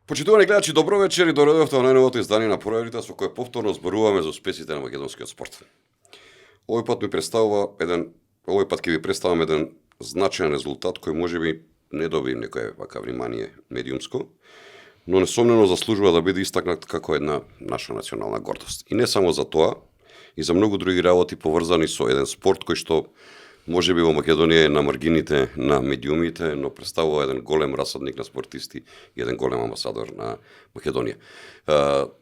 Почитувани гледачи, добро вечер и доредовте во најновото издание на проверите со кое повторно зборуваме за успесите на македонскиот спорт. Овој пат ќе ви представам еден значаен резултат кој можеби не доби некое вака внимание медиумско, но несомнено заслужува да биде истакнат како една наша национална гордост. И не само за тоа, и за многу други работи поврзани со еден спорт кој што можеби во Македонија е на маргините на медиумите, но представува еден голем расадник на спортисти и еден голем амбасадор на Македонија.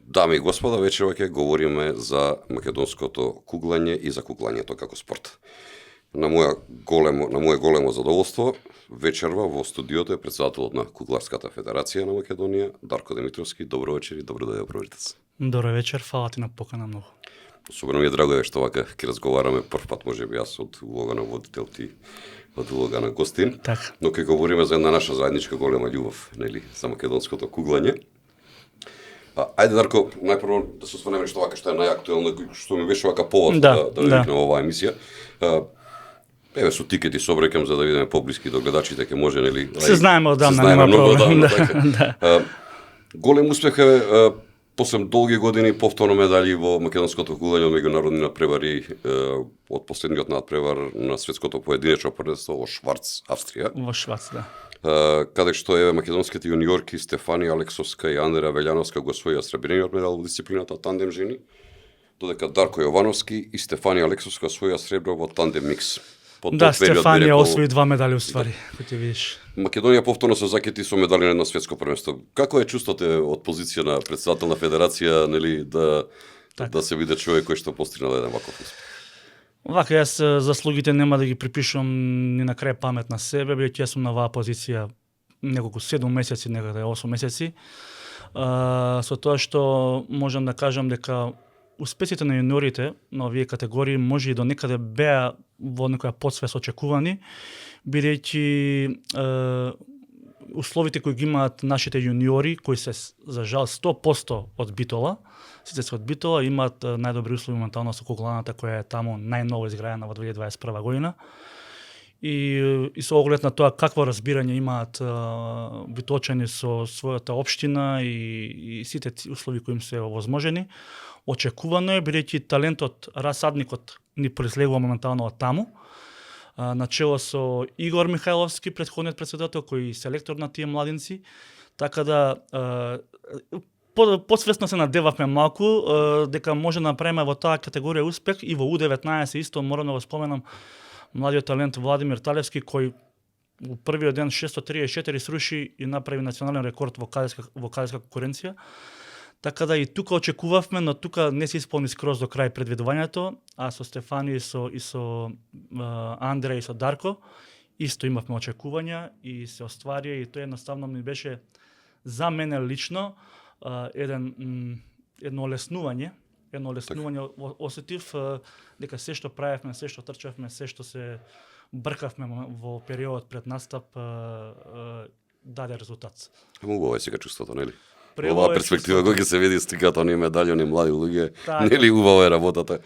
Дами и господа, вечерва ќе говориме за македонското куглање и за куглањето како спорт. На мое големо задоволство, вечерва во студиото е председателот на Кугларската федерација на Македонија, Дарко Димитровски. Добро вечер и добро дојде во се. Добро вечер, фала ти на покана многу. Особено ми е драго што вака ќе разговараме прв пат, можеби јас од улога на водител, ти од улога на гостин. Так. Но ќе говориме за една наша заедничка голема љубов, нели, за македонското куглање. Ајде, Дарко, најпрво да се осврнеме што е најактуелно, што ми беше вака повод да викнем оваа емисија. Еве со тикети собрекам за да видиме поблиски до гледачите, ќе може, нели? Се знаеме одамна, нема проблем. Голем успех е после долги години повторно медали во македонското куглање од меѓународни надпревари, од последниот надпревар на светското поединечно првенство во Шварц, Австрија. Во Шварц, да. Каде што еве македонските јуниорки Стефани Алексовска и Андреа Велјановска го освоија сребрениот медал во дисциплината тандем жени, додека Дарко Јовановски и Стефани Алексовска освоија сребро во тандем микс. Да, Стефанија освои 2 медали уствари, кој ти видиш. Македонија повторно се закети со медали на едно светско првенство. Како е чувството од позиција на председател на федерација, нели, да се биде човек кој што постигнал еден ваков успех? Вака, јас заслугите нема да ги припишувам ни на крај памет на себе, бидејќи јас сум на оваа позиција неколку 7 месеци, некаде 8 месеци. Со тоа што можам да кажам дека успесите на јуниорите на овие категории може и до некаде беа во некоја подсвест очекувани, бидејќи условите кои ги имаат нашите јуниори, кои се за жал 100% од Битола, сите се од Битола, имаат најдобри услови моментално со кугланата која е таму најново изградена во 2021 година. И со оглед на тоа какво разбирање имаат битолчани со својата општина и сите услови кои им се овозможени, очекувано е, бидејќи талентот, расадникот ни произлегува моментално од таму, начело со Игор Михајловски, претходниот председател, кој е селектор на тие младинци, така да подсвесно се надевавме малку дека може да направиме во таа категорија успех и во U19 исто морам да го споменам младиот талент Владимир Талевски, кој во првиот ден 634 сруши и направи национален рекорд во кадетска конкуренција. Така да и тука очекувавме, но тука не се исполни скроз до крај предвидувањето, а со Стефани и со Андреа и со Дарко исто имавме очекувања и се остварија и тоа едноставно ми беше за мене лично едно олеснување осетив дека се што правевме, се што трчавме, се што се бркавме во периодот пред настап даде резултат. Убаво е сега чувството, нели? Оваа перспектива кога ќе се види стиката оние медали, оние млади луѓе, нели убава е работата.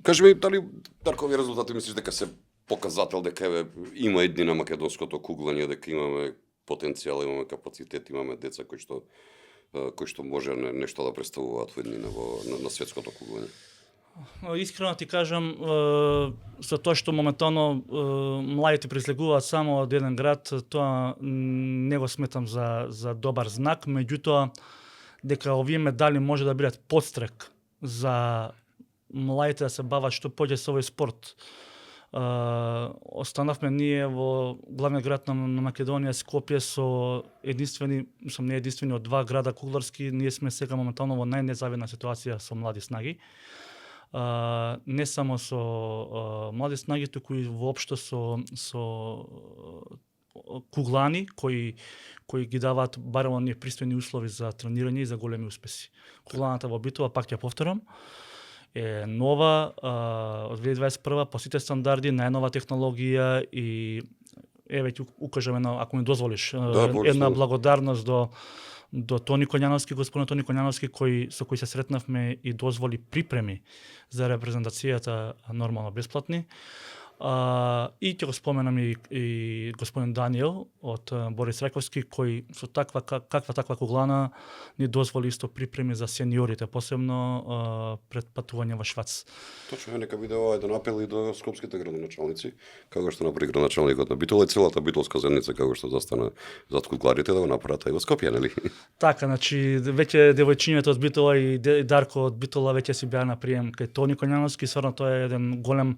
Кажи ми, дали Дарко овие резултати мислиш дека се показател дека има еднина македонското куглање, дека имаме потенцијал, имаме капацитет, имаме деца кои што може нешто да представуваат во еднина на светското куглање? Искрено ти кажам, со тоа што моментално младите произлегуваат само од еден град, тоа не го сметам за добар знак, меѓутоа дека овие медали може да бидат подстрек за младите да се бават што поќе со овој спорт. Останавме ние во главниот град на Македонија, Скопје, со не единствени од 2 града кугларски, ние сме сега моментално во најнезавидна ситуација со млади снаги. Не само со млади снаги, туку и воопшто со куглани кои ги даваат барем оние пристојни услови за тренирање и за големи успеси. Кугланата во Битола, пак ќе повторам, е нова од 2021 по сите стандарди, најнова технологија и веќе укажаме, ако ми дозволиш, една благодарност до Тони Коњановски, господин Тони Коњановски, со кој се сретнавме и дозволи припреми за репрезентацијата нормално бесплатни. И ќе го споменам и господин Даниел од Борис Раковски, кој со каква куглана ни дозволи исто припреми за сениорите, посебно пред патување во Швац. Точно, нека биде ова еден апел и до скопските градоначалници, како што направи градоначалникот на Битола и целата битолска заедница како што застана зад кугларите да го направат и во Скопје, нели? Така, значи веќе девојчињата од Битола и Дарко од Битола веќе си беа на прием кај Тони Коњановски, стварно тоа е еден голем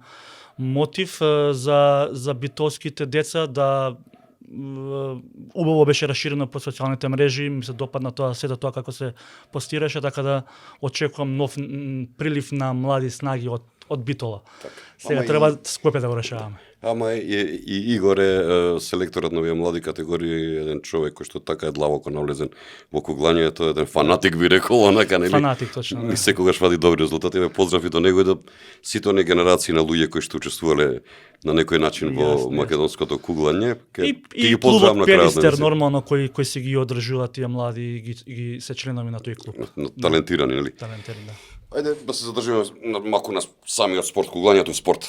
мотив за битолските деца да убаво беше расширено по социјалните мрежи, ми се допадна сето тоа како се постираше, така да очекувам нов прилив на млади снаги од Битола. Так. Сега треба Скопје да го решаваме. Ама и Игор е селекторот на овие млади категории, еден човек кој што така е длабоко навлезен во куглањето, еден фанатик би рекол, онака, нели? Фанатик, точно. И секогаш вади добри резултати. Ме поздрави до него и до сите оние генерации на луѓе кои што учествувале на некој начин во македонското куглање. И ги поздравам на крајот. Пелистер нормално кои си ги одржуваат тие млади ги се членови на тој клуб. Талентирани, нели? Талентирани, да. Ајде да се задржиме малку на самиот спорт. Куглањето е спорт.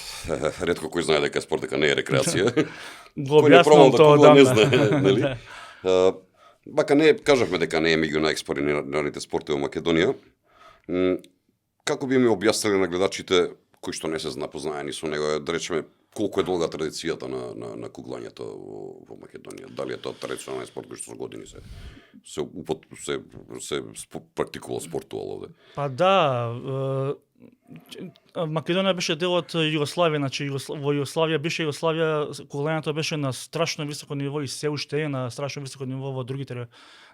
Ретко кој знае дека е спорт, дека не е рекреација. Го објаснувам тоа одамна. Не знае, нели? Бака не кажавме дека не е меѓу најекспонираните спортови во Македонија. Како би ми објасниле на гледачите кои што не се запознаени со него, да речеме колку е долга традицијата на куглањето во Македонија? Дали е тоа традиционален спорт кој што со години се практикувал, спортувал овде? Па да, Македонија беше дел од Југославија, значи во Југославија беше куглањето беше на страшно високо ниво и се уште е на страшно високо ниво во другите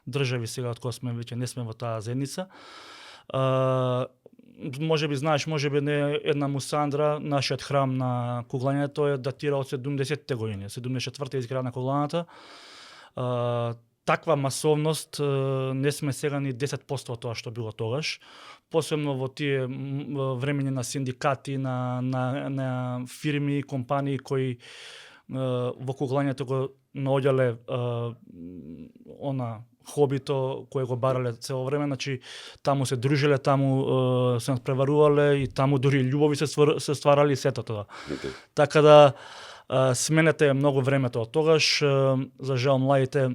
држави сега од кога сме веќе не сме во таа заедница. Може би знаеш, може би не една Мусандра, нашиот храм на куглањето е датира од 70-те години, 74-та изградена кугланата. Таква масовност не сме сега ни 10% од тоа што било тогаш. Посебно во тие времења на синдикати, на фирми и компании кои во куглањето го наоѓале хобито кое го барале цело време, значи таму се дружиле, таму се надпреварувале и таму дури љубови се стварали и сето тоа. Okay. Така да сменете многу времето од тогаш, за жал младите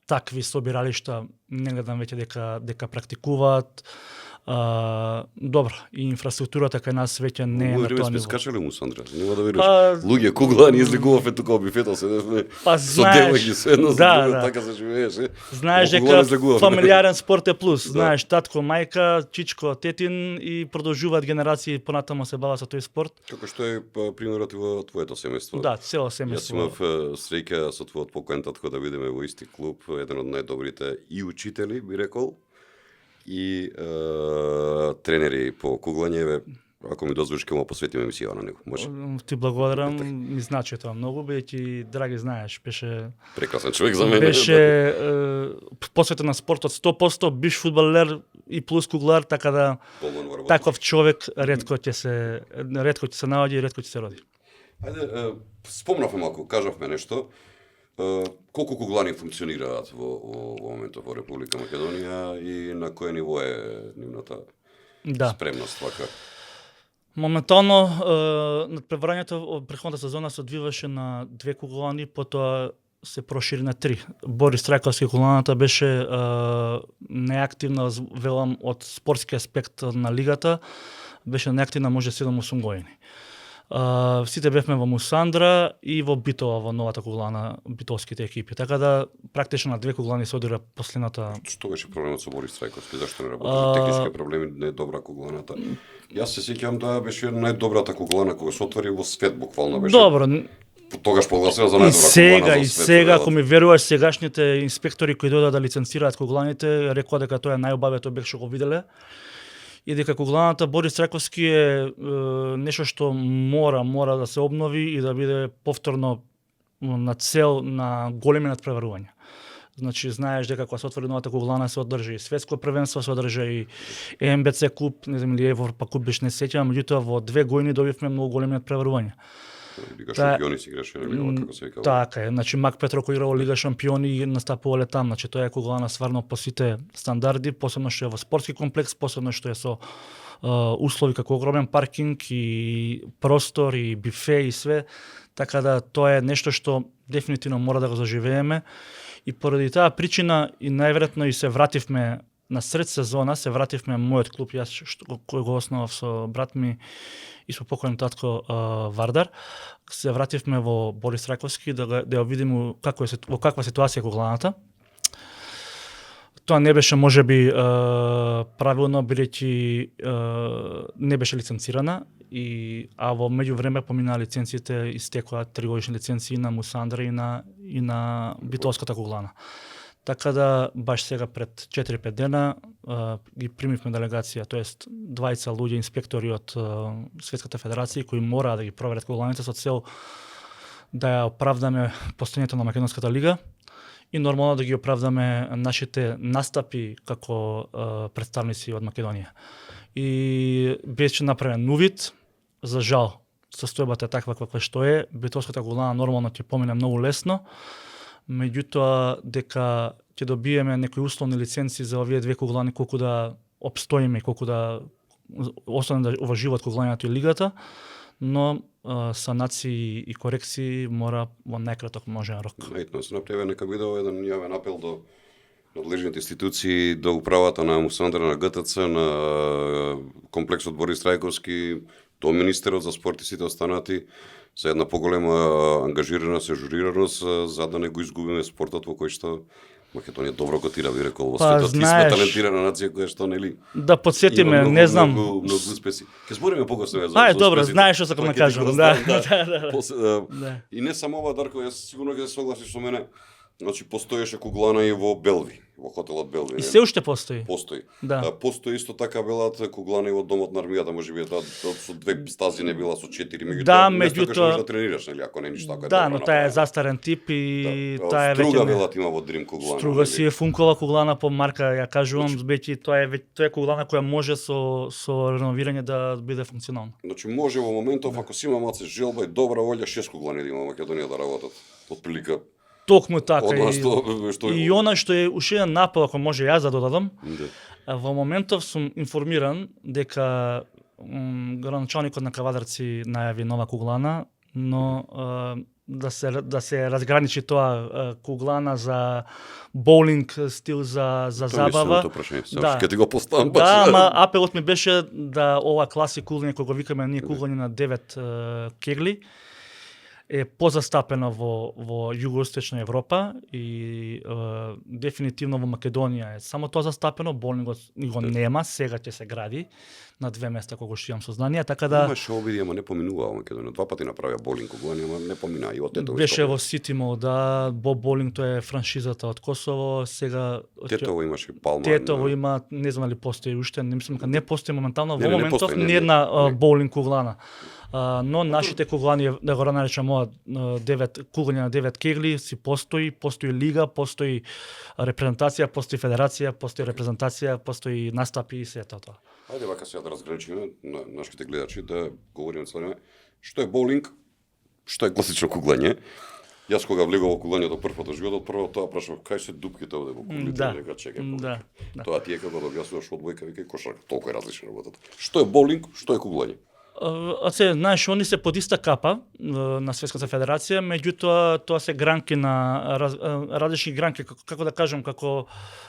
такви собиралишта не гледам веќе дека практикуваат. Добро, и инфраструктурата кај нас веќе не е на тоа ниво. Скачале Мусандра, нема да веруваш. Луѓе куглани излегувавме тука во бифето, седевме со девојки се едно за друго, така се живееше. Знаеш дека фамилиарен спорт е плюс. Знаеш, татко, мајка, чичко, тетин и продолжуваат генерации понатаму се бават со тој спорт. Како што е примерот и во твоето семејство. Да, цело семејство. Јас имав среќа со твојот покоен татко да видиме во исти клуб, еден од најдобрите и учители, би рекол, и тренери по куглање. Ако ми дозволиш, ќе му посветиме емисија на него. Може? Ти благодарам, ми значи тоа многу, бидејќи драги знаеш, беше прекрасен човек за мене. Беше посветен на спортот 100%, биш фудбалер и плюс куглар, така да таков човек ретко ќе се наоѓа и ретко ќе се роди. Ајде, спомнавме малку, кажавме нешто. Колку куглани функционираат во моментот во Република Македонија и на кој ниво е нивната спремност вака? Моментално надпреварањето од претходната сезона се одвиваше на 2 куглани, потоа се прошири на 3. Борис Раковски кугланата беше неактивна, велам, од спортски аспект на лигата, беше неактивна може 7-8 години. Сите бевме во Мусандра и во Битола, во новата куглана, битолските екипи. Така да практично на 2 куглани се одира последната. Што беше проблемот со Борис Трајковски? Зашто не работи? Технички проблеми, не е добра кугланата. Јас се сеќавам да беше најдобрата куглана кога се отвори во свет, буквално беше. Добро. Тогаш прогласена за најдобра куглана во свет. И сега, ако ми веруваш, сегашните инспектори кои дојдоа да лиценцираат кугланите, рекоа дека тоа е најубавиот објект што го виделе. И дека кугланата Борис Раковски е нешто што мора да се обнови и да биде повторно на цел на големи надпреварувања. Значи, знаеш дека кога се отвори новата куглана се одржи и светско првенство, се одржи и МБЦ куп, не знам или Европа куп, биш не сеќавам, меѓутоа во 2 години добивме многу големи надпреварувања. Лига шампиони си играше, нели, како се викава. Така е, значи Мак Петро кој играл Лига шампиони и настапувале там, значи тоа е куглана стварно по сите стандарди, посебно што е во спортски комплекс, посебно што е со услови како огромен паркинг и простор и бифе и све, така да тоа е нешто што дефинитивно мора да го заживееме и поради таа причина и најверојатно и се вративме на сред сезона, се вративме мојот клуб, јас кој го основав со брат ми и со покојен татко Вардар, се вративме во Борис Рајковски да ја видиме во каква ситуација е Кугланата. Тоа не беше можеби правилно, бидејќи не беше лиценцирана, а во меѓувреме поминаа лиценциите, истекоа 3-годишни лиценции на Мусандра и на Битолската Куглана. Така да баш сега пред 4-5 дена ги примивме делегација, тоест 20 луѓе инспектори од Светската федерација кои мора да ги проверат кугланите со цел да ја оправдаме постојањето на Македонската лига и нормално да ги оправдаме нашите настапи како представници од Македонија. И беше направен увид, за жал, состојбата е таква каква што е, Битолската куглана нормално ќе помине многу лесно, меѓутоа дека ќе добиеме некои условни лиценци за овие две куглани колку да опстоиме, колку да остане да уважуваат куглањето и лигата, но санации и корекции мора во најкраток можен рок. Најтно се направи нека биде еден јавен апел до надлежните институции, до управата на Мусандра, на ГТЦ, на комплексот Борис Рајковски, до министерот за спорт и сите останати за една поголема ангажираност и журираност, за да не го изгубиме спортот во кој што Македонија добро котира, би рекол, во светот. Ти сме талентирана нација која што нели. Да подсетиме, не знам. Многу успеси. Ќе збориме покосно за. Добро, знаеш што сакам да кажам, да. И не само ова, Дарко, јас сигурно ќе се согласиш со мене. Значи постоеше куглана и во Белви, во хотелот Белви. И се уште постои. Постои. Да. Постои исто така велат куглана и во домот на армијата, можеби со 2 стази не била со 4, меѓутоа. Да, меѓутоа да тренираш, нели, ако не ништо така. Да, но таа е застарен тип и таа е веќе. Струга велат има во Дрим куглана. Струга си е функова куглана по марка, ја кажувам, веќе тоа е куглана која може со реновирање да биде функционална. Значи може во моментов ако си има маце желба и добра волја 6 куглани да има Македонија да работат. Отприлика токму така и она што е уште еден напол, ако може јас да додадам. Во моментов сум информиран дека градоначалникот на Кавадарци најави нова куглана, но да се разграничи тоа куглана за боулинг стил за забава. Да, ќе ти го поставам баш. Да, ама апелот ми беше да ова класи куглање кој го викаме ние куглање на 9 кегли е позастапено во југоисточна Европа и дефинитивно во Македонија е само тоа застапено, боулингот го нема, сега ќе се гради на 2 места кога што имам сознание, така да имаше обиди, ама не поминуваа во Македонија. 2 пати направија боулинг куглање, ама не поминаа и од Тетово. Беше во Сити Мол, да, Боб Боулинг тоа е франшизата од Косово, сега Тетово имаше Палма. Тетово има, не знам дали постои уште, не мислам дека не постои моментално во моментов не една боулинг куглана. Но нашите куглани, да го наречам ова 9 куглање на 9 кегли си постои лига, постои репрезентација, постои федерација, постои репрезентација, постои настапи и сето тоа. Ајде вака сега да разграничиме на нашите гледачи, да говориме цело време што е боулинг, што е класично куглање. Јас кога влегов во куглањето првпат во животот, прво тоа прашав кај се дупките овде во куглите, нека чекај. Да. Тоа ти е како да објаснуваш одбојка, вика кошарка, толку е различна работата. Што е боулинг, што е куглање? Знаеш, они се под иста капа на Светската федерација, меѓутоа тоа се гранки на различни гранки, како да кажам, како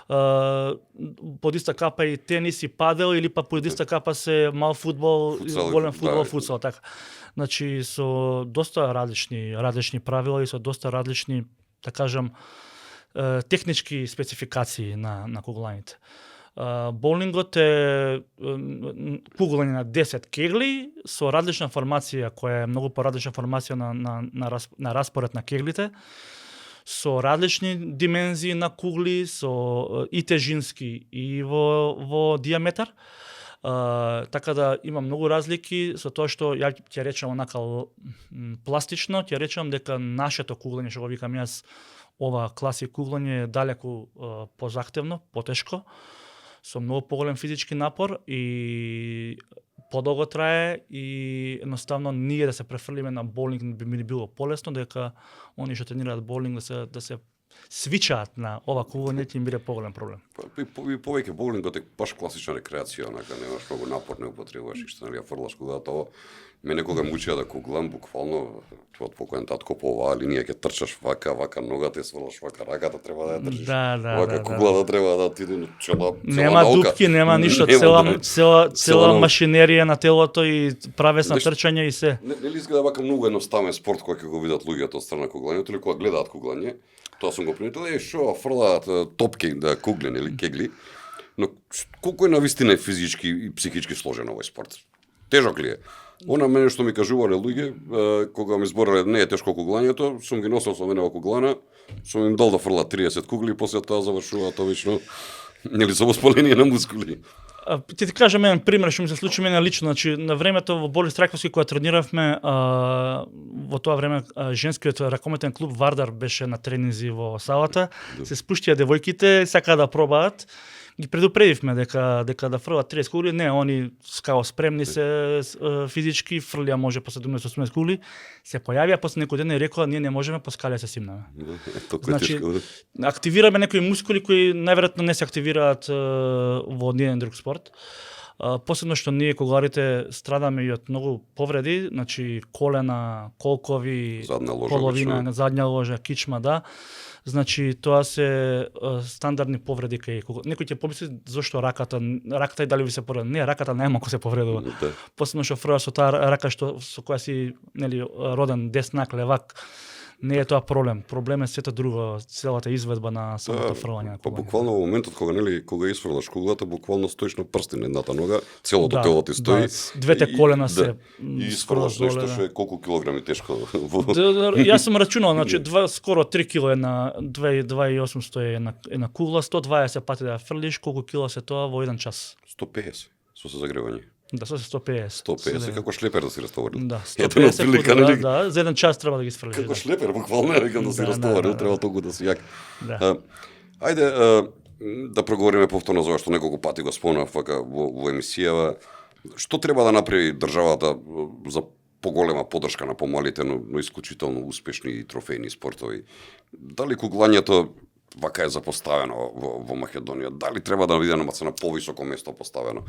под иста капа и тенис и падел или па под иста капа се мал фудбал, голем фудбал, футсал, така. Значи со доста различни правила и со доста различни, да кажам, технички спецификации на кугланите. Боулингот е куглање на 10 кегли со различна формација, која е многу поразлична формација на распоред на кеглите, со различни димензии на кугли, со и тежински и во диаметар. Така да има многу разлики со тоа што ја ќе речам онака пластично, ќе речам дека нашето куглање, што го викам јас, ова класи куглање е далеку позахтевно, потешко, со многу поголем физички напор и подолго трае и едноставно ние да се префрлиме на боулинг би ми било полесно, дека они што тренираат боулинг да се свичаат на ова кугање ќе им биде поголем проблем. Повеќе боулингот е баш класична рекреација, онака немаш многу напор, не употребуваш и што, нели, ја фрлаш кугата. Мене кога ме учија да куглам, буквално твојот покоен татко по оваа линија ќе трчаш вака ногата, сврлаш вака раката, треба да ја држиш. Вака куглата треба да ти цела нема наука. дупки, нема ништо, цела машинерија на телото и правец на трчање и се. Нели изгледа вака многу едноставен спорт кој ќе го видат луѓето од страна куглањето или кога гледаат куглање. Тоа сум го приметил, што фрлаат топки да куглен или кегли. Но колку е навистина физички и психички сложен овој спорт? Тежок ли е? Она мене што ми кажувале луѓе, кога ми зборале не е тешко куглањето, сум ги носел со мене во куглана, сум им дал да фрлат 30 кугли и после тоа завршуваат обично нели со воспаление на мускули. Ти кажам еден пример што ми се случи мене лично, значи на времето во Борис Трајковски кога трениравме, во тоа време женскиот ракометен клуб Вардар беше на тренинзи во салата, се спуштија девојките, сакаа да пробаат. Ги предупредивме дека да фрлат 30 кугли, не, они скао спремни се физички, фрлија може по 17-18 кугли, се појавија после некој ден и рекоа ние не можеме, по скалја се симнаме. Значи, активираме некои мускули кои најверојатно не се активираат во ниеден друг спорт. Посебно што ние когарите страдаме и од многу повреди, значи колена, колкови, половина, задња ложа, кичма, да. Значи тоа се стандардни повреди кај некој ќе помисли зошто раката и дали ви се повреди. Не, раката нема кој се повредува. Посебно што фрлаш со таа рака што со која си, нели, роден деснак, левак. Не е тоа проблем. Проблем е сето друго, целата изведба на самото фрлање. Па буквално во моментот кога изфрлаш куглата, буквално стоиш на прстин едната нога, целото тело ти стои. Двете колена се и изфрлаш нешто што е колку килограми тешко. Јас сум рачунал, значи скоро 3 кило е на 2.800 е на кугла, 120 пати да ја фрлиш, колку кило се тоа во еден час? 150 со загревање. Да, со 150. 150 како шлепер да си растоварил. Да, 150 да, за еден час треба да ги сфрлиш. Како шлепер, буквално викам да си растоварил, треба толку да си јак. Ајде да проговориме повторно за ова што неколку пати го спомнав во емисијава. Што треба да направи државата за поголема поддршка на помалите, но исклучително успешни и трофејни спортови? Дали куглањето вака е запоставено во Македонија? Дали треба да биде на повисоко место поставено?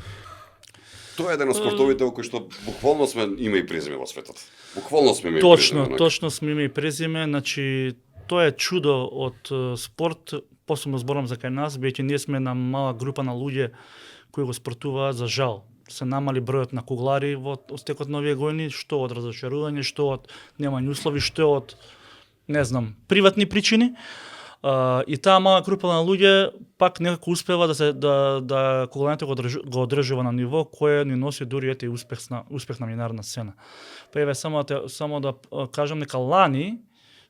Тоа е еден од спортовите во кои што буквално сме име и презиме во светот. Буквално сме име и презиме. Точно сме име и презиме, значи тоа е чудо од спорт, посебно зборам за кај нас, бидејќи ние сме на мала група на луѓе кои го спортуваат, за жал. Се намали бројот на куглари во стекот на овие години, што од разочарување, што од немање услови, што од не знам, приватни причини. И таа мала група на луѓе пак некако успева да куглањето го одржува на ниво кое ни носи дури ете успех на меѓународна сцена. Па еве само да кажам дека лани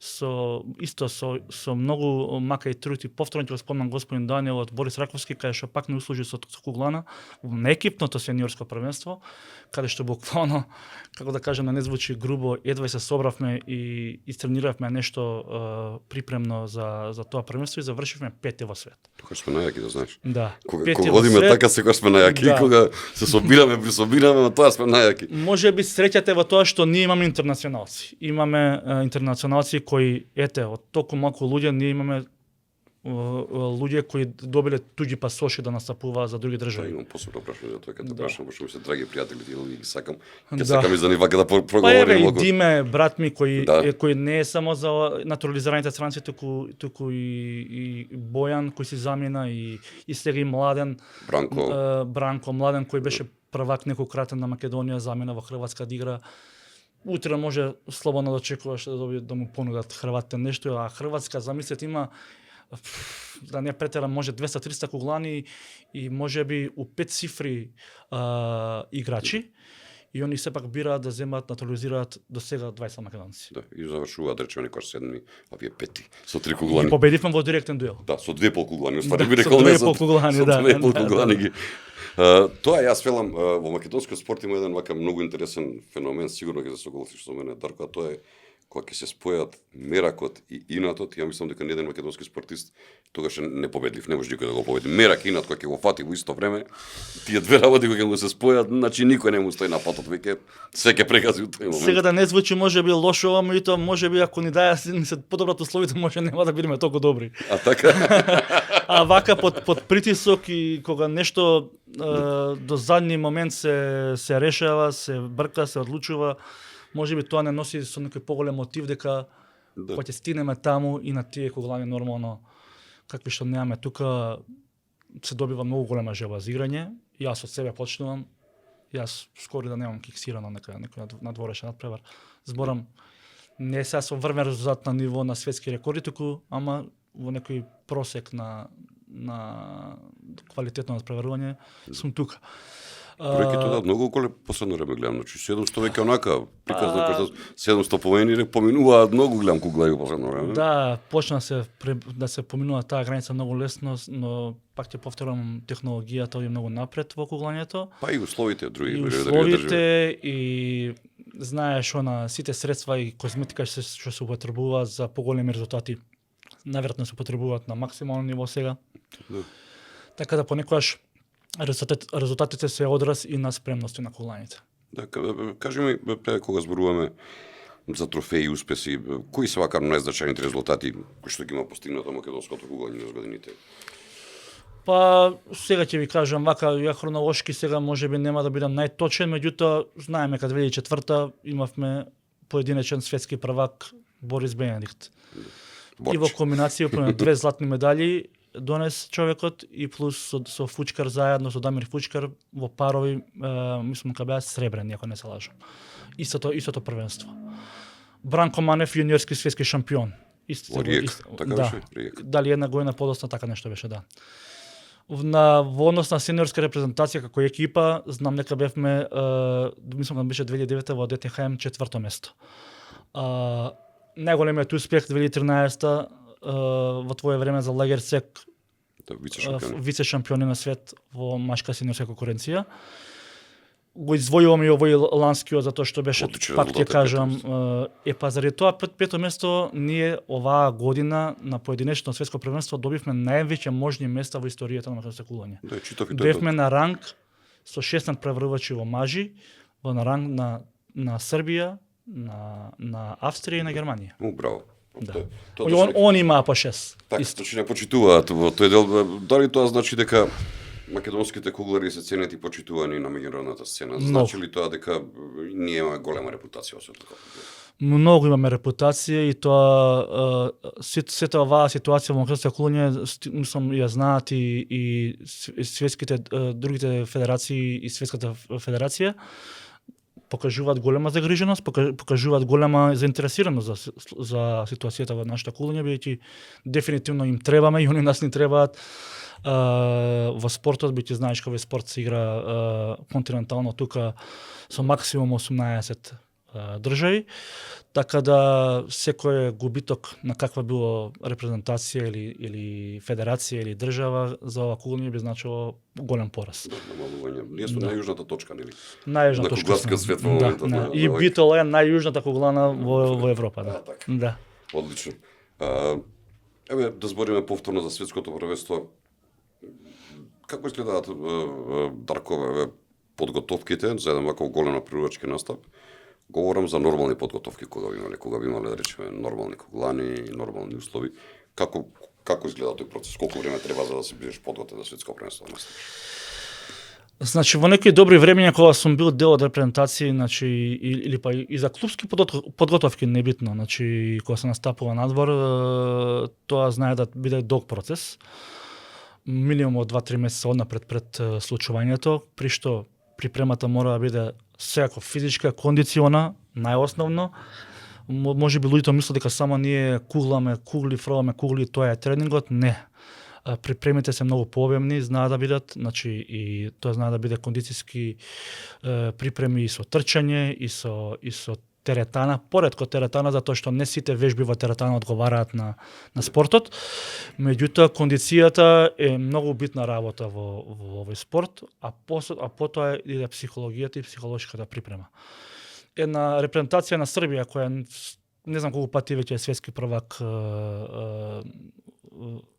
со многу мака и труд и повторно ќе го спомнам господин Даниел од Борис Раковски, каде што пак не услужи со куглана на екипното сениорско првенство, каде што буквално, како да кажам, не звучи грубо, едва се собравме и истрениравме нешто припремно за тоа првенство и завршивме пети во свет. Тука сме најаки, да знаеш. Да. Кога годиме така секогаш сме најаки, и кога се собираме, на тоа сме најаки. Може би среќате во тоа што ние имаме интернационалци. Имаме интернационалци кои, ете, од толку малку луѓе, ние имаме луѓе кои добиле туѓи пасоши да настапуваат за други држави. Имам посебно прашање за тоа, кога те прашам, што ми се драги пријатели, тие ги сакам. Ќе сакам и за нив вака да проговориме. Па еве и Диме, брат ми, кој не е само за натурализираните странци, туку и Бојан кој си замина и сега и Младен. Бранко Младен кој беше првак неколкократен на Македонија, замина во Хрватска да игра. Утре може слободно да очекуваш да му понудат Хрватите нешто, а Хрватска, замислете, има да не претерам, може 200-300 куглани и може би у 5 цифри играчи, и они сепак бираат да земат, натурализираат до сега 20 македонци. Да, и завршуваат речени некој седми, а вие пети со 3 куглани. И победивме во директен дуел. Да, со 2,5 куглани, уствари би рекол не со 2,5 куглани ги. Тоа јас велам во македонскиот спорт има еден вака многу интересен феномен, сигурно ќе се согласиш со мене, Дарко, а тоа е кога ќе се спојат меракот и инатот, ја мислам дека еден македонски спортист тогаш е непобедлив, не може никој да го победи. Мерак и инат кога ќе го фати во исто време, тие две работи кога ќе му се спојат, значи никој не му стои на патот, веќе се ќе прегази у тој момент. Сега да не звучи можеби лошо, ама и тоа можеби ако ни даја се подобрат условите, може нема да бидеме толку добри. А така? А вака под притисок и кога нешто до задни момент се решава, се брка, се одлучува, можеби тоа не носи со некој поголем мотив дека кога ќе стигнеме таму и на тие куглани нормално какви што немаме тука, се добива многу голема желба за играње. Јас од себе почнувам. Јас скоро да немам киксирано некој надворешен надпревар. Зборам не сега со врвен резултат на ниво на светски рекорди, туку ама во некој просек на квалитетно надпреварување сум тука. Бројките да многу голем последно време гледам, значи 700 веќе онака приказно како 700 помени поминуваат многу голем куглари последно време. Да, почна да се поминува таа граница многу лесно, но пак ќе повторам технологијата оди многу напред во куглањето. Па и условите други. И условите и знаеш она сите средства и козметика што се употребуваат за поголеми резултати, наверојатно се употребуваат на максимално ниво сега. Да. Така да понекогаш резултатите се одраз и на спремности на кугланите. Да, кажи ми, кога зборуваме за трофеи и успеси, кои се вака најзначајните резултати кои што ги има постигнато македонското куглање низ годините? Па сега ќе ви кажам вака, ја хронолошки сега можеби нема да бидам најточен, меѓутоа знаеме кога 2004 имавме поединечен светски првак Борис Бенедикт. И во комбинација по 2 златни медали донес човекот и плюс со Фучкар заедно со Дамир Фучкар во парови, мислам дека беа сребрени, ако не се лажам. Истото првенство. Бранко Манев јуниорски светски шампион. Во Риек, така беше? Риек. Дали една година подоцна така нешто беше, да. Во однос на сениорска репрезентација како екипа, знам дека бевме, мислам дека беше 2009 во Детенхаем 4-то место. Најголемиот успех 2013 во твое време за Лагерсек, вице шампиони на свет во машка сениорска конкуренција. Го извојуваме и овој ланскиот затоа што беше, пак ќе кажам, па заради тоа пето место ние оваа година на поединечно светско првенство добивме највеќе можни места во историјата на македонското куглање. Да, читав и тоа. Бевме на ранг со 16 преврувачи во мажи, на ранг на Србија, на Австрија и на Германија. Браво. Да. Он има по 6. Така, значи не почитуваат во тој дел. Дали тоа значи дека македонските куглари се ценет и почитувани на меѓународната сцена? Значи ли тоа дека ние имаме голема репутација во светот? Многу имаме репутација и тоа сета оваа ситуација во македонското куглање мислам ја знаат и светските другите федерации и светската федерација покажуваат голема загриженост, покажуваат голема заинтересираност за ситуацијата во нашата куглање, бидејќи дефинитивно им требаме и они нас ни требаат. Во спортот, бидејќи знаеш кој спорт се игра континентално тука со максимум 18 држави, така да секој губиток на каква било репрезентација или федерација или држава за ова куглање би значило голем пораз. Ние сме најјужната точка, нели? Најјужна точка. На кугларскиот свет во моментот. Да. И Битол е најјужната куглана во Европа, да. Да. Одлично. Еве да збориме повторно за светското првенство. Како изгледаат, Дарко, подготовките за еден ваков голем напредувачки настап? Говорам за нормални подготовки кога би имале да речеме нормални куглани, нормални услови. Како изгледа тој процес? Колку време треба за да се бидеш подготвен за светско првенство? Значи во некои добри времења кога сум бил дел од репрезентации, значи или па и за клубски подготовки небитно, значи кога се настапува надвор, тоа знае да биде долг процес. Минимум од 2-3 месеца однапред пред случувањето, при што припремата мора да биде секако физичка, кондициона, најосновно. Може би луѓето мислат дека само ние фрламе кугли, тоа е тренингот. Не. Припремите се многу пообемни, знаат да бидат, значи и тоа знае да биде кондицијски припреми и со трчање и со теретана, поретко теретана, затоа што не сите вежби во теретана одговараат на спортот. Меѓутоа, кондицијата е многу битна работа во овој спорт, а потоа иде психологијата и психолошката припрема. Една репрезентација на Србија, која не знам колку пати веќе е светски првак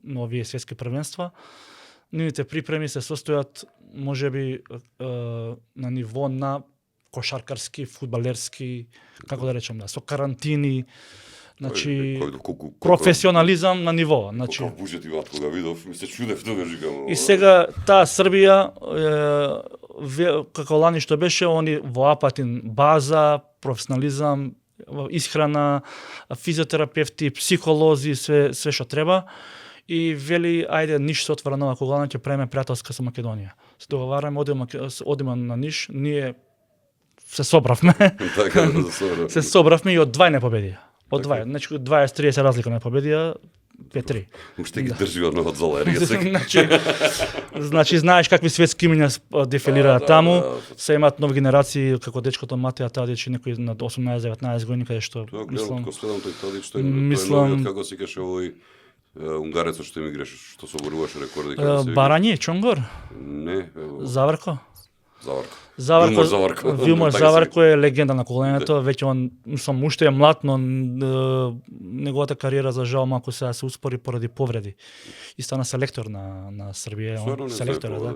на овие светски првенства. Нивните припреми се состојат можеби на ниво на кошаркарски, фудбалерски, како да речем, со карантини, значи професионализам на ниво, значи. Каков буџет имаат кога видов, ми се чудев тогаш викам. И сега таа Србија како лани што беше, они во Апатин база, професионализам, исхрана, физиотерапевти, психолози, све што треба. И вели, ајде, Ниш се отвара нова кога ќе правиме пријателска со Македонија. Се договараме, одиме на Ниш, ние се собравме. Така, се собравме и од 2 не победија. Од 2, значи 20-30 разлика не победија, 5-3. Уште ги држи од залерија сега. Значи знаеш какви светски имиња дефилираат таму, се имаат нови генерации како дечкото Матеја Тадич, некој на 18-19 години каде што мислам. Тоа следам тој Тадич, тој новиот како се каже овој унгарецот што имиграше, што соборуваше рекорди како се. Барање, Чонгор? Не, Заварко. Заварко. Вилмор Заварко е легенда на коленето, веќе он, мислам, уште е млад, но неговата кариера за жал малку се успори поради повреди. И стана селектор на Србија, он селектор, да.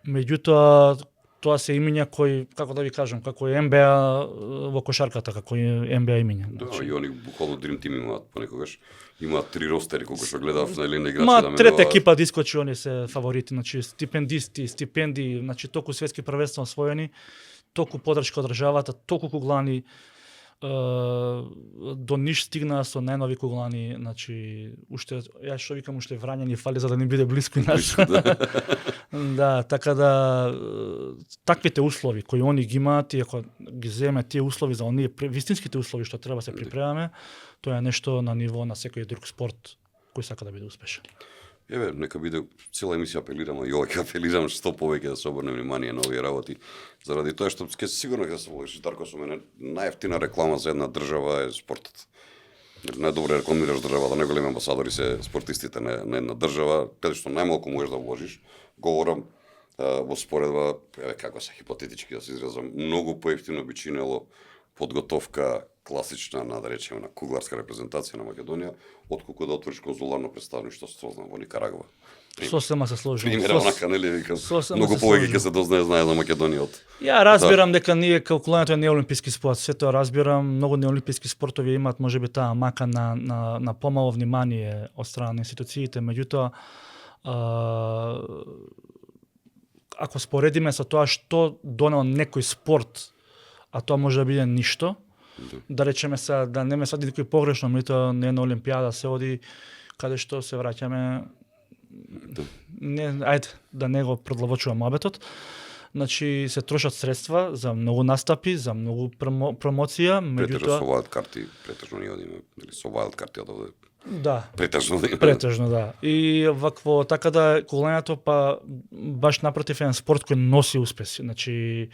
Меѓутоа, тоа се имиња кои, како да ви кажам, како е НБА во кошарката, како е НБА имиња. Да, и они буквално Dream Team имаат понекогаш. Имаат 3 ростери кога што гледав на елена играчи да ме. Трета екипа дискочи, они се фаворити, значи стипендисти, стипендии, значи толку светски првенства освоени, толку подршка од државата, толку куглани до Ниш стигнаа со најнови куглани, значи уште ја што викам уште Врања ни фали за да ни биде блиску и нас. Да, така да таквите услови кои они ги имаат и ако ги земеме тие услови за оние вистинските услови што треба се припремаме, тоа е нешто на ниво на секој друг спорт кој сака да биде успешен. Еве, нека биде цела емисија апелирам, и ова ќе апелирам што повеќе да се обрне внимание на овие работи, заради тоа што ќе сигурно ќе се вложи Дарко со мене, најевтина реклама за една држава е спортот. Најдобре рекламираш држава, да неголеми амбасадори се спортистите на една држава, каде што најмалку можеш да вложиш. Говорам во споредба, како се хипотетички да се изразам, многу поевтино би чинело подготовка класична на, да речеме, на кугларска репрезентација на Македонија, отколку да отвориш конзуларно представништво во Никарагва. Сосема се сложи. Пример онака, нели, викам, многу повеќе ќе се дознае за Македонија од. Ја разбирам дека ние калкулирањето е неолимписки спорт, се тоа разбирам, многу неолимписки спортови имаат можеби таа мака на помало внимание од страна на институциите, меѓутоа ако споредиме со тоа што донел некој спорт, а тоа може да биде ништо, да речеме се, да не ме свади никој погрешно, меѓутоа не на Олимпијада се оди каде што се враќаме, не, ајде, да не го продлабочувам мобетот. Значи се трошат средства за многу настапи, за многу промоција, меѓутоа со wild карти претежно ни одиме, или со wild карти од овде. Да. Претежно да. И вакво така да колењето па баш напротив е спорт кој носи успеси. Значи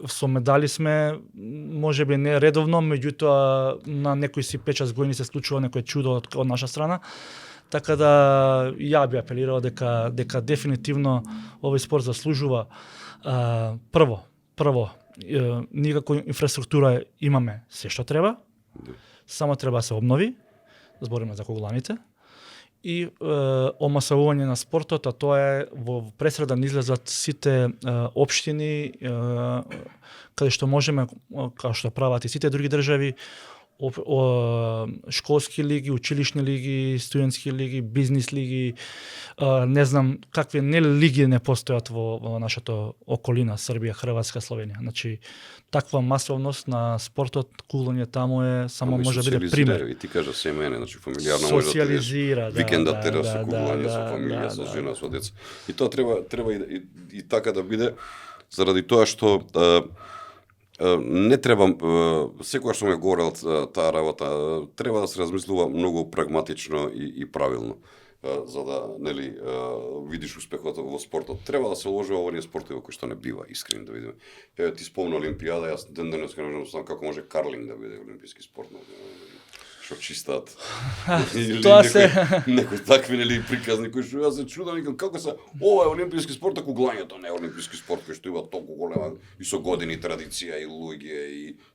со медали сме, можеби не редовно, меѓутоа на некои си 5-6 години се случува некој чудо од наша страна. Така да ја би апелирал дека дефинитивно овој спорт заслужува прво ние како инфраструктура имаме се што треба. Само треба да се обнови, збориме за кугланите, и омасовување на спортот, а тоа е во пресреда да излезат сите општини, каде што можеме, како што прават и сите други држави, школски лиги, училишни лиги, студентски лиги, бизнис лиги, не знам какви лиги не постојат во нашата околина, Србија, Хрватска, Словенија. Значи, таква масовност на спортот, куглање таму е само може да биде пример. И ти кажа семејне, значи фамилиарно може да социализира, викендот тера со куглање, со фамилија, со жена, со деца. И тоа треба и така да биде, заради тоа што не треба, секогаш што ме говорел таа работа, треба да се размислува многу прагматично и правилно, за да, нели, видиш успехот во спортот. Треба да се вложи во овие спортови во кои што не бива, искрено да видиме. Ти спомна Олимпијада, јас денес не знам како може карлинг да биде олимписки спорт. што чистат. Тоа се некои такви нели приказни кои што јас се чудам викам како се ова е олимписки спорт, а куглањето не е олимписки спорт кој што има толку голема и со години традиција и луѓе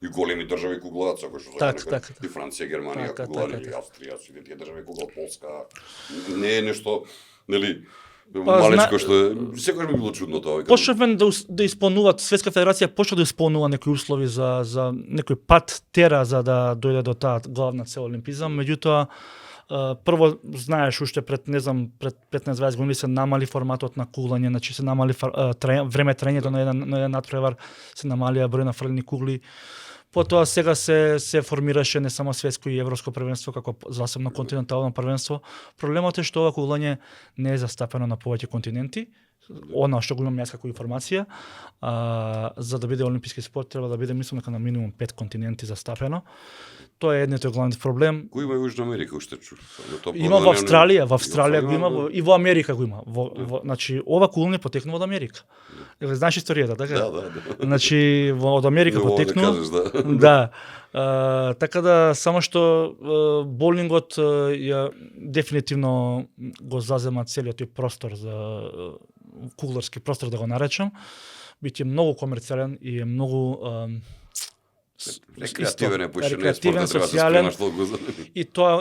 и големи држави куглаат, кои што и Франција, Германија куглаат, и Австрија, сите тие држави куглаат, Полска. Не е нешто нели малечко што секогаш ми било чудно тоа. Почнавме да исполнуваат, Светска федерација почна да исполнува некои услови за некој пат тера за да дојде до таа главна цел олимпизам, меѓутоа прво знаеш уште пред 15-20 години се намали форматот на куглање, значи се намали време траењето на еден натпревар, се намалија број на фрлени кугли. Потоа сега се формираше не само светско и европско првенство како засебно континентално првенство. Проблемот е што ова куглање не е застапено на повеќе континенти. Она што го имам јас како информација, за да биде олимписки спорт треба да биде мислам дека на минимум 5 континенти застапено. Тоа е едниот главен проблем. Кој има Јужна Америка уште чу? Има во Австралија го има и во Америка го има. Значи ова куглање потекнува од Америка. Знаеш историјата, така? Да. Значи од Америка потекнува. Да. Така да само што боулингот ја дефинитивно го зазема целиот тој простор за кугларски простор да го наречам, биќе многу комерцијален и е многу рекреативен, социјален, и тоа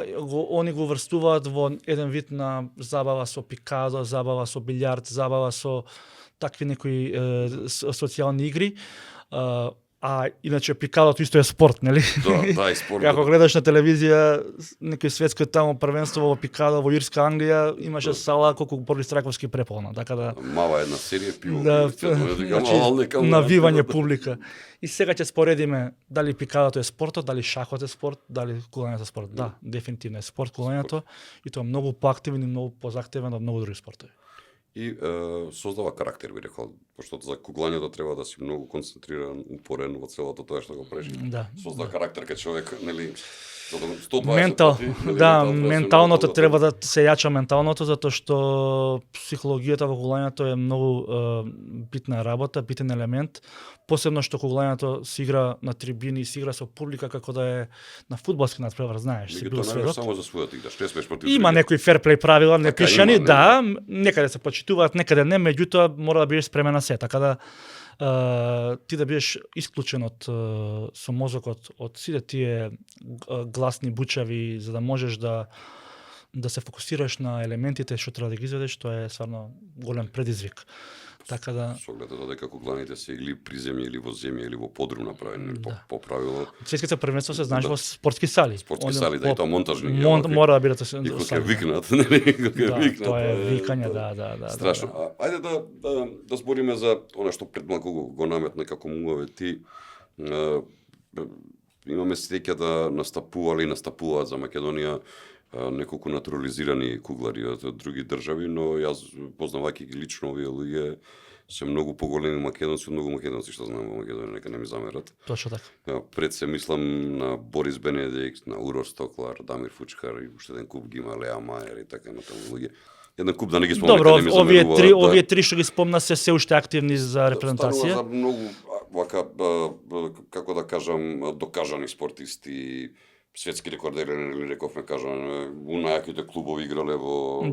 они го врстуваат во еден вид на забава со пикадо, забава со билјард, забава со такви некои социјални игри. А иначе пикадото исто е спорт, нели? Да, и спорт. Како гледаш на телевизија некој светско таму првенство во пикадо во Ирска Англија, имаше сала колку Борис Траковски преполна, така да мава една серија пиво. Да, навивање публика. И сега ќе споредиме дали пикадото е спортот, дали шахот е спорт, дали куглањето е спорт. Да, дефинитивно е спорт куглањето и тоа многу поактивен и многу позахтевен од многу други спортови. И создава карактер, би рекол, пошто за куглањето треба да си многу концентриран, упорен во целото тоа што го правиш. Да. Создава карактер кај човек, нели, 120 пати. Да, менталното треба да се јача менталното, затоа што психологијата во куглањето е многу битна работа, битен елемент. Посебно што куглањето се игра на трибини, се игра со публика како да е на фудбалски надпревар, знаеш, си бил светот. Само за својата игра, што спеш против. Има некои ферплей правила, непишани, да, некаде се почитуваат, некаде не, меѓутоа мора да бидеш спремен на се, така да ти да бидеш исклучен со мозокот од сите тие гласни бучави за да можеш да се фокусираш на елементите што треба да ги изведеш, тоа е стварно голем предизвик. Така да со оглед на дека кугланите се или при земја или во земја или во подрум направени по правило. Светските првенства се знаеш во спортски сали. Спортски сали, да, и тоа монтажни. Мора да бидат и кога викнат, нели, кога викнат. Тоа е викање, да. Страшно. Ајде да збориме за она што пред малку го наметна како муаве ти. Имаме среќа да настапуваат за Македонија неколку натурализирани куглари од други држави, но јас познавајќи ги лично овие луѓе се многу поголеми македонци од многу македонци што знам во Македонија, нека не ми замерат. Точно така. Пред се мислам на Борис Бенедикт, на Урош Стоклар, Дамир Фучкар и уште еден куп ги има, Леа Мајер и така натаму луѓе. Еден куп да не ги спомнам, добро, овие три што ги спомна се уште активни за репрезентација. За многу вака како да кажам докажани спортисти, светски рекордери, нели рековме, кажам, најаките клубови играле во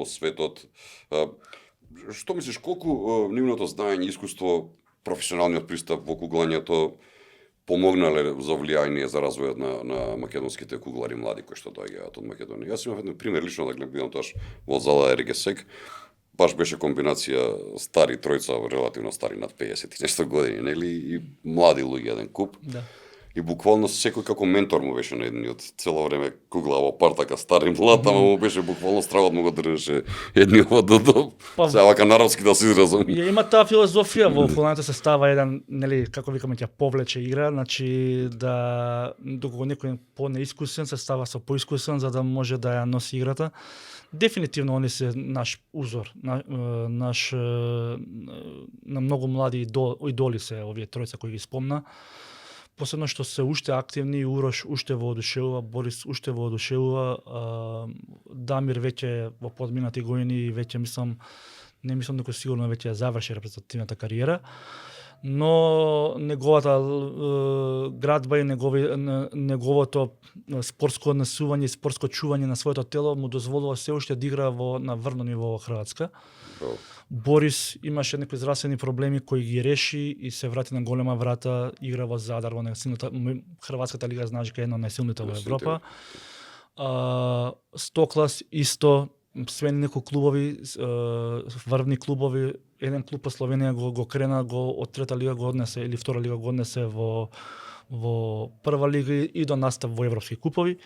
светот. Што мислиш, колку нивното знаење, искуство, професионалниот пристап во куглањето помогнале за влијање за развојот на македонските куглари млади кои што доаѓаат од Македонија? Јас имав еден пример лично да гледам тоаш во зала РГСЕК. Баш беше комбинација стари тројца, релативно стари, над 50 и нешто години, нели, и млади луѓе еден куп. Да. И буквално секој како ментор му беше на едниот, цело време кугла во пар така стар и млад, ама му беше буквално стравот му го држеше едниот до сега вака народски да се изразам. Има таа филозофија во куглањето се става еден, нели, како викаме, ќе повлече игра, значи да доколку некој понеискусен се става со поискусен за да може да ја носи играта. Дефинитивно они се наш узор, наш на многу млади идоли се овие тројца кои ги спомна. Посебно што се уште активни, Урош уште воодушевува, Борис уште воодушевува, Дамир веќе во подминати години веќе не мислам дека сигурно веќе заврши репрезентативната кариера, но неговата градба и неговото спортско однесување и спортско чување на своето тело му дозволува се уште да игра на врно ниво во Хрватска. Борис имаше некои здравствени проблеми кои ги реши и се врати на голема врата, игра во Задар, во најсилната Хрватската лига, знаеш, е една од најсилните во Европа. Стоклас исто, све некои клубови, врвни клубови, еден клуб по Словенија го крена, од трета лига го однесе или втора лига го однесе во прва лига и до настап во европски купови.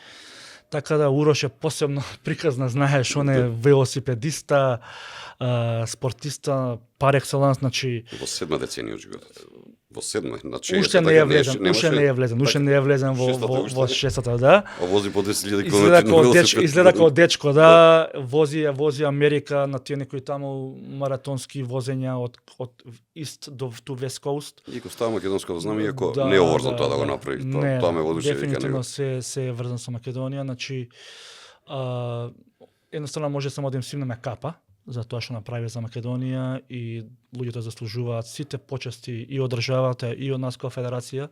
Така да Урош е посебно приказна, знаеш, он е велосипедиста, спортиста пар екселанс, значи во 7 деценија од животот. Во 7, значи уште не е влезен во шестата, да. А вози по 10.000 км. Изгледа како дечко, да, вози Америка на тие некои таму маратонски возења од East до West Coast. И го става македонското знаме, иако не е оврзан тоа да го направи. Тоа ме водеше дека дефинитивно се е врзан со Македонија, значи едноставно може само да им симнеме капа за тоа што направи за Македонија и луѓето заслужуваат сите почести и од државата и од нас како федерација.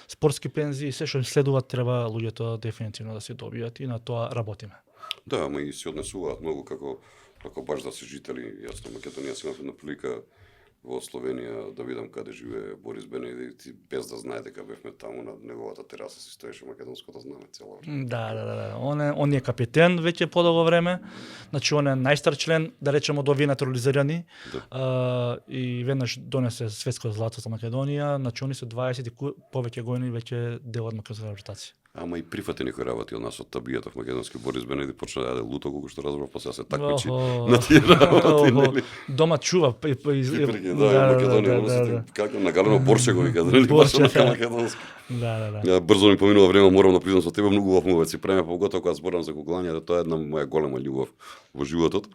Спортски пензии, се што им следуваат, треба луѓето дефинитивно да се добијат и на тоа работиме. Да, ама и се однесуваат многу како баш да се жители. Јас на Македонија си имав една прилика во Словенија да видам каде живее Борис Бенедикт, без да знае дека бевме таму на неговата тераса си стоеше македонското знаме цело време. Да. Он е капитен веќе подолго време. Значи он е најстар член, да речеме, од овие натурализирани. Да. И веднаш донесе светско злато за Македонија. Значи они се 20 и повеќе години веќе дел од македонската репутација. Ама и прифати некои работи од нас од табијата в македонски. Борис Бенедикт почна да јаде луто, колку што разбрав, па сега се такмичи на тие работи, нели? Дома чува. Да, Македонија, како нагалено борше го вика, нели? Борше на македонски. Да. Брзо ми поминува време, морам да признам со тебе, многу убав мувец си преме, поготово кога зборам за гуглање, тоа е една моја голема љубов во животот.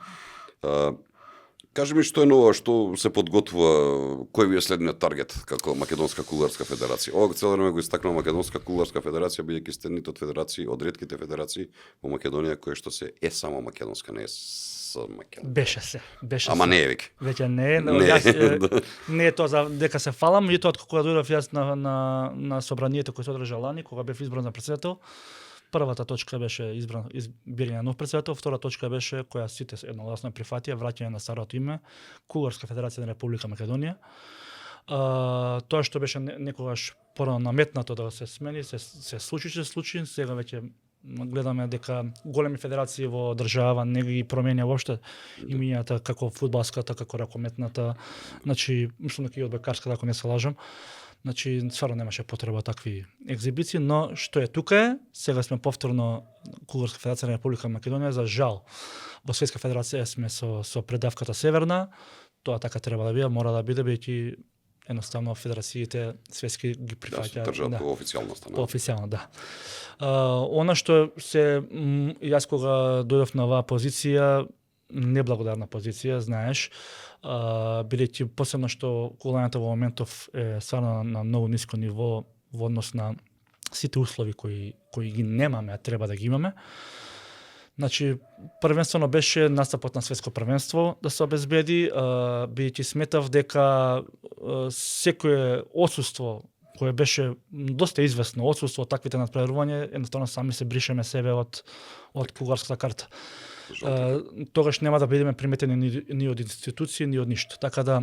Кажи ми што е ново, што се подготвува, кој ви е следниот таргет како Македонска куларска федерација? Ова цело време го истакнува Македонска куларска федерација, бидејќи сте нито од федерации, од ретките федерации во Македонија кој што се е само македонска, не е со македонска. Беше Ама не е веќе. Веќе не е, не е тоа за дека се фалам, меѓутоа кога дојдов јас на собранието кој се одржа лани, кога бев избран за претседател, првата точка беше избирање на нов претседател, втора точка беше која сите едногласно прифатија, враќање на старото име, Куларска федерација на Република Македонија. Тоа што беше некогаш порано наметнато да се смени, се случи, сега веќе гледаме дека големи федерации во држава не ги променја воопште имињата како фудбалската, како ракометната, значи мислам дека и одбојкарската, ако не се лажам. Значи, стварно немаше потреба такви екзибиции, но што е тука е, сега сме повторно Куларска федерација на Република Македонија, за жал. Во Светска федерација сме со предавката Северна, тоа така треба да биде, мора да биде, бидејќи едноставно федерациите светски ги прифаќаат. Да, се држат по официјално стана. По официјално, да. Она што јас кога дојдов на оваа позиција, неблагодарна позиција, знаеш, бидејќи посебно што кулањето во моментов е стварно на многу ниско ниво во однос на сите услови кои ги немаме, а треба да ги имаме. Значи, првенствено беше настапот на светско првенство да се обезбеди, бидејќи сметав дека секое отсуство кое беше доста известно, отсуство од таквите надпреварувања, едноставно сами се бришеме себе од куларската карта. Тогаш нема да бидеме приметени ни од институции, ни од ништо. Така да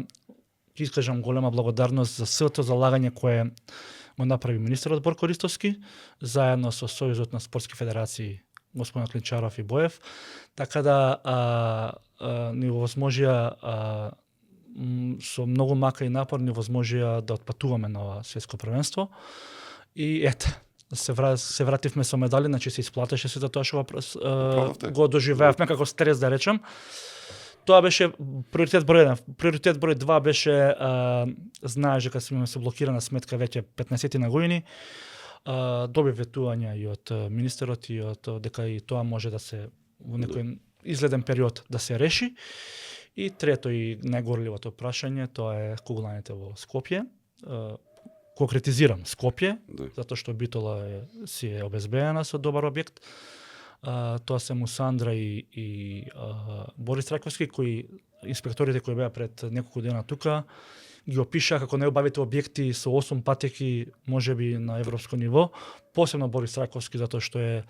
ќе искажам голема благодарност за сето залагање кое го направи министерот Борко Ристовски, заедно со Сојузот на спортски федерации господин Клинчаров и Боев, така да ни возможија со многу мака и напор ни возможија да отпатуваме на ова светско првенство. И ете, се вративме со медали, значи се исплатеше сето тоа што го доживеавме како стрес, да речем. Тоа беше приоритет број 1. Приоритет број 2 беше, знаеш дека сме се блокирана сметка веќе 15 на години, доби ветувања и од министерот и од дека и тоа може да се во некој изгледен период да се реши. И трето и најгорливото прашање, тоа е куглањето во Скопје. Конкретизирам Скопје, затоа што Битола си е обезбедена со добар објект. Тоа се Мусандра и Борис Траковски, кои инспекторите кои беа пред неколку дена тука, ги опишаа како најубавите објекти со 8 патеки можеби на европско ниво, посебно Борис Раковски затоа што е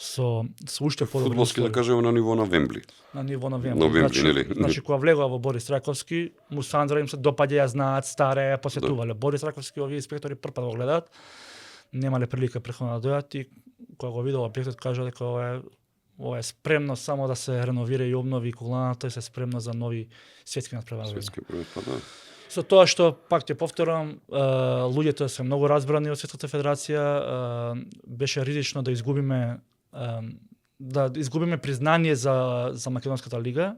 со уште подобри Фудбалски да кажеме на ниво на Вембли. на ниво на Вембли. На Вембли, нели? Значи кога влегува во Борис Раковски, му Сандра им се допаѓа, ја знаат, старе, ја посетувале. Борис Раковски овие инспектори прв пат го гледаат, немале прилика претходно да дојдат и кога го видел објектот кажа дека ова е спремно само да се реновира и обнови кугланата и се спремно за нови светски надпревари. Светски први, па да. Со тоа што, пак ќе повторам, луѓето се многу разбрани од Светската федерација, беше ризично да изгубиме признание за македонската лига,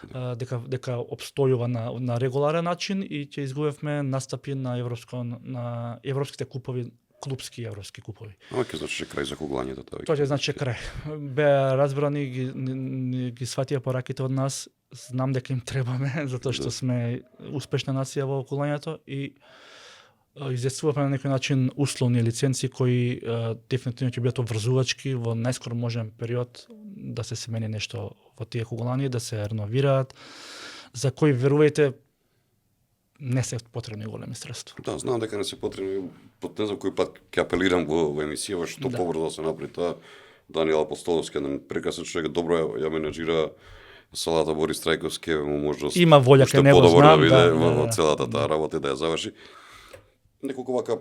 дека обстојува на регуларен начин и ќе изгубевме настапи на европските купови, клупски европски купови. Ама ќе значи крај за куглањето тоа. Тоа ќе значи крај. Беа разбрани, ги сватија пораките од нас, знам дека им требаме, затоа што сме успешна нација во куглањето и издействуваме на некој начин условни лиценци кои дефинитивно ќе бидат обврзувачки во најскор можен период да се смени нешто во тие куглања, да се реновираат, за кои верувајте не се потребни големи средства. Да, знам дека не се потребни, не знам кој пат ќе апелирам во емисија, што побрзо да се направи тоа. Даниел Апостоловски, еден прекрасен човек, добро ја менеджира салата. Борис Трајковски, можност има волја кај него, знам, да биде во целата таа работа и да ја заврши. Неколку вака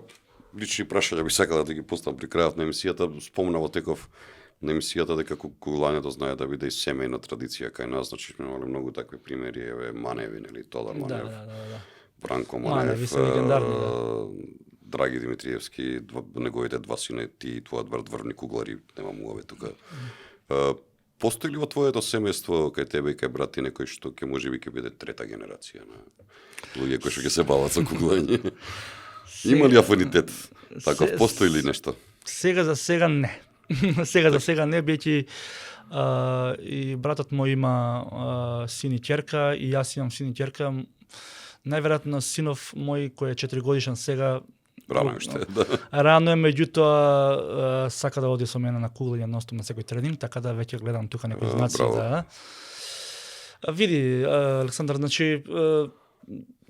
лични прашања би сакал да ги поставам при крајот на емисијата. Спомна во теков на емисијата дека куглањето знае да биде и семејна традиција кај нас, значи сме имале многу такви примери, еве Маневи, нели, Тодор Манев, Да. Бранко Маневи Манев, се легендарни, Драги Димитриевски, неговите два сина, ти и твојот брат врвни куглари, немам уве тука. Постои ли во твоето семејство кај тебе и кај брат ти некој што ќе можеби ќе биде трета генерација на луѓе кои што ќе се бават со куглање? Има ли афинитет? Таков постои ли нешто? Сега за сега не. За сега не, бидејќи и братот мој има син и ќерка и јас имам син и ќерка. Најверојатно синов мој кој е 4 годишен сега Рано уште, да. Рано е, меѓутоа сака да оди со мене на куглање ностоп на секој тренинг, така да веќе гледам тука некои знаци да. Види, Александар, значи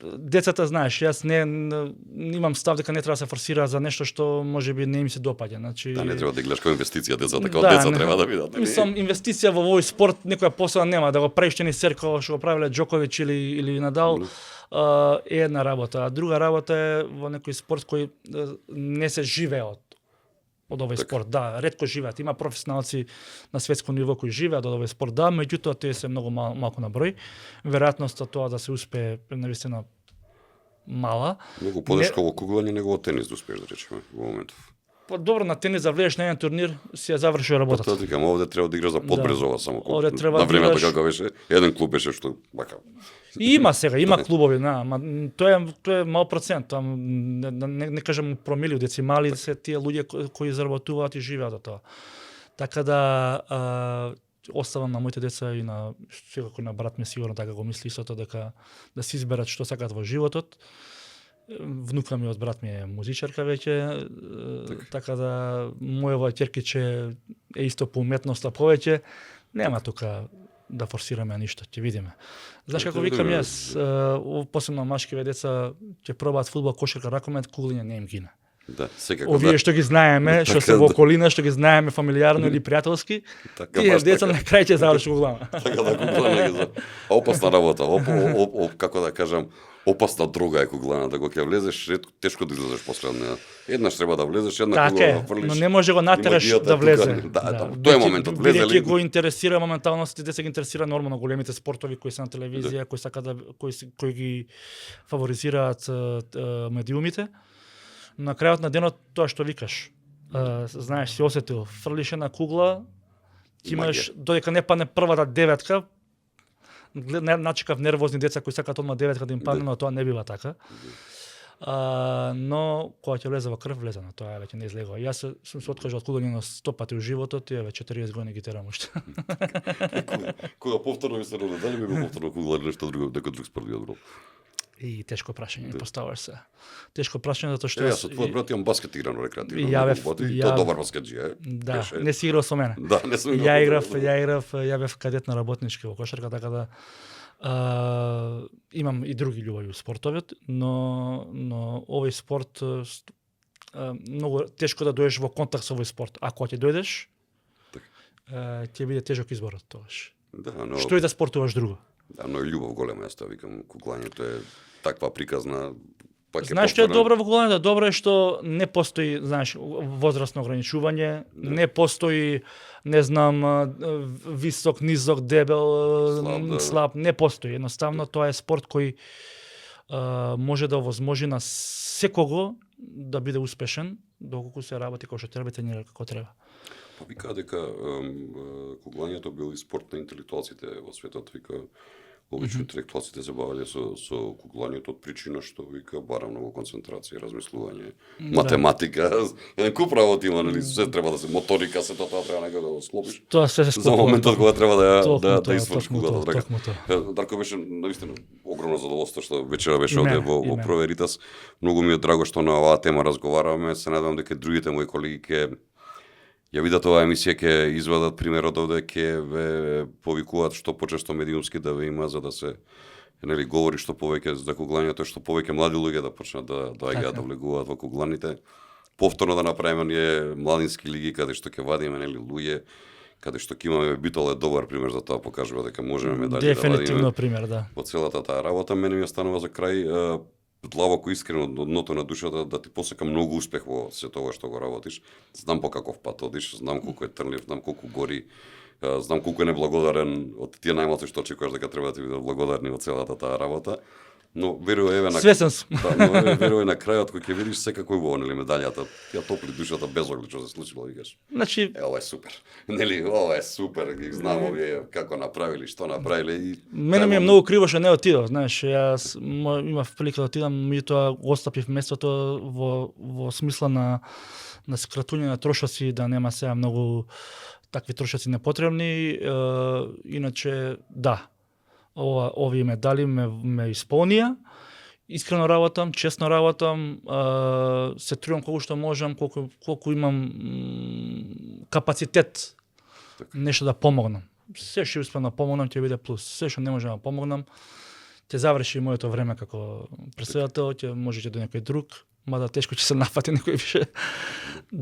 децата, знаеш, јас не имам став дека не треба да се форсира за нешто што можеби не им се допаѓа, значи да, не треба да гледаш како инвестиција децата, како деца треба да видат. Мислам, инвестиција во овој спорт некоја посебна нема, да го правиш тенисер како што го правеле Џоковиќ или Надал. Е една работа, а друга работа е во некој спорт кој не се живее од овој спорт. Да, ретко живеат. Има професионалци на светско ниво кои живеат од овој спорт, да, меѓутоа тие се многу малку на број. Веројатноста тоа да се успее навистина мала. Многу подешко во куглање него во тенис да успееш, да речеме, во моментов. Па добро, на тенис да влезеш на еден турнир, си ја заврши работата. Тоа викам, овде треба да играш за Подбрезова само. Овде треба на времето играш... како беше, еден клуб беше што бака. Има сега, има клубови, ама тоа е мал процент, там не кажам промили, децимали се тие луѓе кои заработуваат и живеат од тоа. Така да оставам на моите деца и на секако на брат ми сигурно така го мисли истото, дека да си изберат што сакаат во животот. Внука ми од брат ми е музичарка веќе, така да мојава ќеркиче е исто по уметноста повеќе. Нема тука да форсираме ништо, ќе видиме. Знаеш како викам јас, посебно машкиве деца ќе пробаат фудбал, кошарка, ракомет, куглање не им гина. Да, секако. Овие што ги знаеме, што се во околина, што ги знаеме фамилиарно или пријателски, тие деца на крај ќе заврши куглама. Така да куглана ги опасна работа, како да кажам, опасна дрога е куглана, да го ќе влезеш, тешко да излезеш после од неа. Еднаш треба да влезеш, една кугла да фрлиш. Но не може го натераш да влезе. Да, тој е моментот, влезе ли? Ќе го интересира моментално, деца ги интересира нормално големите спортови кои се на телевизија, кои сака да кои ги фаворизираат медиумите. На крајот на денот тоа што викаш, знаеш, си осетил, фрлиш една кугла, ти имаш додека не падне првата деветка, начекав нервозни деца кои сакаат одма деветка да им падне, но тоа не бива така. Но кога ќе влезе во крв, влезе на тоа веќе не излегува. Јас сум се откажал од куглање на 100 пати во животот и еве 40 години ги терам уште. Кога повторно ви се роди, дали би го повторно куглање нешто друго, некој друг спорт ги одбрал? И тешко прашање ми поставаш се. Тешко прашање затоа што Јас со твојот брат имам баскет играно рекреативно. Ја Тоа добар баскетџија е. Да, не си играл со мене. Да, не сум Ја бев кадет на работнички во кошарка, така да имам и други љубови во спортовот, но овој спорт многу тешко да дојдеш во контакт со овој спорт. Ако ќе дојдеш, ќе биде тежок изборот тогаш. Да, но Што и да спортуваш друго. Да, но и љубов голема е, викам, куклањето е таква приказна. Знаеш што е добро во куклањето? Добро е што не постои, знаеш, возрастно ограничување, не постои, не знам, висок, низок, дебел, слаб, не постои. Едноставно тоа е спорт кој може да овозможи на секого да биде успешен, доколку се работи како што треба и тренира како треба. Па вика дека куклањето бил и спорт на интелектуалците во светот, вика обично интелектуалците се бавеле со куклањето од причина што вика бара многу концентрација, размислување, математика, еден куп работи има, нели, се треба да се моторика, се тоа треба некако да го склопиш. Тоа се за моментот кога треба да извршиш куклата. Дарко беше наистина огромно задоволство што вечера беше овде во Проверитас. Многу ми е драго што на оваа тема разговараме, се надевам дека другите мои колеги ќе ја видат оваа емисија, ќе извадат пример од овде, ќе ве повикуваат што почесто медиумски да ве има, за да се нели говори што повеќе за куглањето, што повеќе млади луѓе да почнат да доаѓаат да влегуваат во кугланите. Повторно да направиме ние младински лиги каде што ќе вадиме нели луѓе, каде што ќе имаме Битол е добар пример за тоа, покажува дека можеме медали да вадиме. Дефинитивно пример, да. Во целата таа работа мене ми останува за крај длабоко искрено од дното на душата да ти посакам многу успех во сето ова што го работиш. Знам по каков пат одиш, знам колку е трнлив, знам колку гори, знам колку е неблагодарен од тие најмалци што очекуваш дека треба да ти бидат благодарни во целата таа работа. Но верувам еве на Свесен сум. Да, но верувам на крајот кога ќе видиш секако во нели медаљата, ја топли душата без оглед што се случило, викаш. Значи, ова е супер. Нели, ова е супер, ги знам овие како направиле, што направиле и мене ми е многу криво што не отидов, знаеш, јас имав прилика да отидам, меѓутоа остапив местото во смисла на скратување на трошоци, да нема сега многу такви трошоци непотребни, иначе да. Овие медали ме исполнија. Искрено работам, честно работам, се трудам колку што можам, колку имам капацитет нешто да помогнам. Се што успеам да помогнам ќе биде плюс. Се што не можам да помогнам ќе заврши моето време како претседател, ќе може до некој друг, мада тешко ќе се нафати некој више.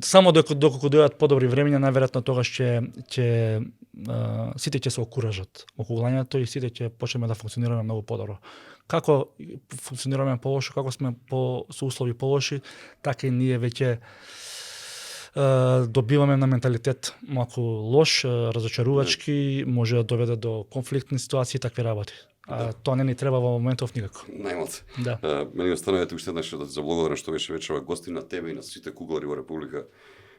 Само доколку дојдат подобри времиња, најверојатно тогаш ќе сите ќе се окуражат во куглањето и сите ќе почнеме да функционираме многу подобро. Како функционираме полошо, како сме со услови полоши, така и ние веќе добиваме на менталитет малку лош, разочарувачки, може да доведе до конфликтни ситуации и такви работи. Тоа не ни треба во моментов никако. Најмалце. Да. Мене останавате уште еднаш да ти заблагодарам што беше вечерва гости на тебе и на сите куглари во Република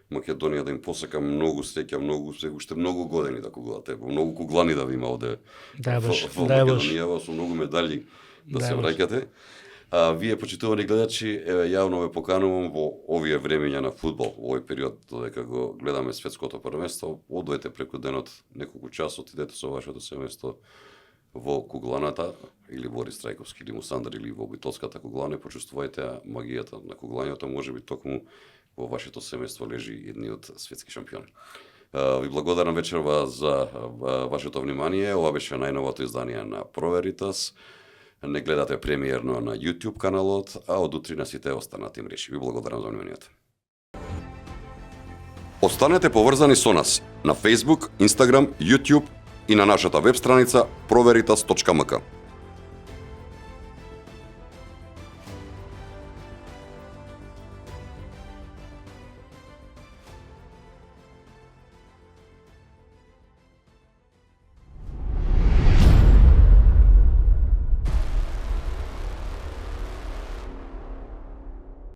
Македонија, да им посакам многу среќа, многу успех, уште многу години да куглате, многу куглани да ви има овде во Македонија, со многу медали да се враќате. Вие, почитувани гледачи, јавно ве поканувам во овие времења на фудбал, во овој период додека го гледаме светското првенство, одвојте преку денот неколку часот, идете со вашето семејство во кугланата, или во Ристрајковски, или Мусандар, или во битолската куглана, почувствувајте магијата на куглањето, можеби токму во вашето семејство лежи едниот светски шампиони. Ви благодарам вечерва за вашето внимание. Ова беше најновото издание на Проверитас. Не гледате премиерно на YouTube каналот, а од утрина сите останати мрежи. Ви благодарам за вниманието. Останете поврзани со нас на Facebook, Instagram, YouTube и на нашата веб страница proveritas.mk.